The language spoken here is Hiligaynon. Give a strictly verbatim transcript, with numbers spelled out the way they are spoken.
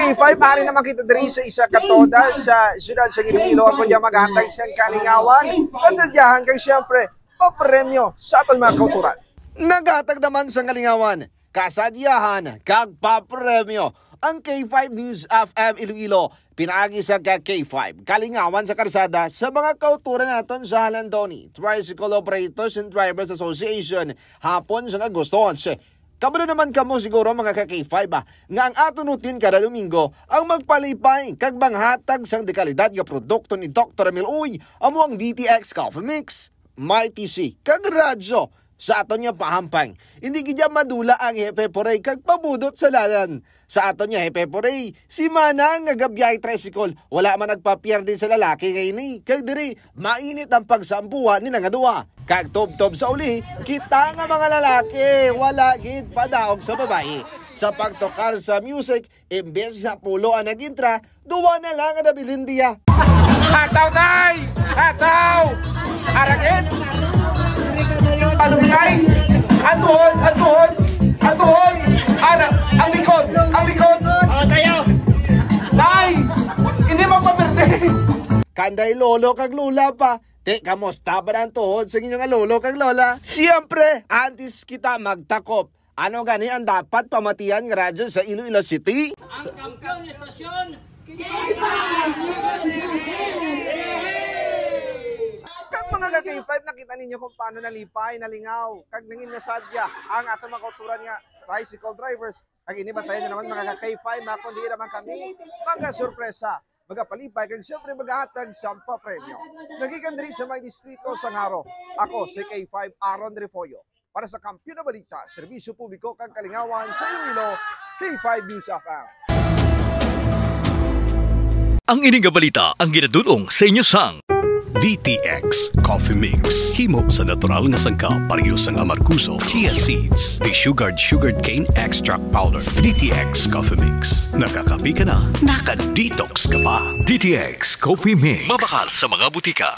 K five, ari naman kita diri sa isa ka toda sa siyudad sa Iloilo, ako diya maghatag sa kalingawan, kasadyahan, kag siyempre, papremyo sa aton mga kauturan. Naghatag naman sa kalingawan, kasadyahan, kag papremyo ang K five News F M Iloilo, pinaagi sa ka K five, kalingawan sa karsada sa mga kauturan naton sa Halandoni, Tricycle Operators and Drivers Association, hapon sa Agosto onse. Kabalo naman kamo siguro, mga ka K five, ah, nga ang aton routine kada Domingo ang magpalipay kag manghatag sang dekalidad nga produkto ni Doktor Emil Uy, amo ang D T X Coffee Mix, Mighty C, kag radyo sa aton nga pahampang. Hindi gid madula ang Hepe Puray kag pabudot sa lalan. Sa aton nga Hepe Puray, si Manang nga gabiyahe tricycle, wala man nagpapierde sa lalaki nga ini. Kag diri, mainit ang pagsampuhan nila nga duha. Kag tubtob sa uli, kita nga mga lalaki, wala gid padaog sa babayi. Sa pagtukar sa music, imbes na pulo ang nag-intra, duwa na lang ang nabilin diya. Hataw, tay! Hataw! Aragin! Palunggay! Atuhon! Atuhon! Atuhon! Ara! Ang likod! Ang likod! Oh, tayo! Tay! Hindi magpapirte! Kanday lolo kag lola pa. Te, kamusta ba ang tuhod sa inyo nga lolo kag lola? Siyempre, antes kita magtakop, ano gani ang dapat pamatian nga radyo sa Iloilo City? Ang kampiyon nga estasyon, K five News F M! Kag mga ka K five, nakita ninyo kung paano nalipay, nalingaw, kag nangin nasadya ang aton mga kauturan nga tricycle drivers. Kag ini, bantayan nyo naman, mga ka K five, mga kundi naman kami, mga sorpresa, magapalipay, kag siyempre maghahatag sa papremyo. Nagikan diri sa may distrito sa Ngaro, ako si K five Aaron Refollo. Para sa Kampiyon na Balita, Serbisyo Publiko kag Kalingawan sa Iloilo, K five News F M. Ang ini nga balita ang ginadul-ong sa inyo sang D T X Coffee Mix. Himo sa natural nga sangkap, pareho sang amargoso, chia seeds, desugared sugarcane extract powder. D T X Coffee Mix. Nakakape ka na, naka-detox ka pa. D T X Coffee Mix. Mabakal sa mga butika.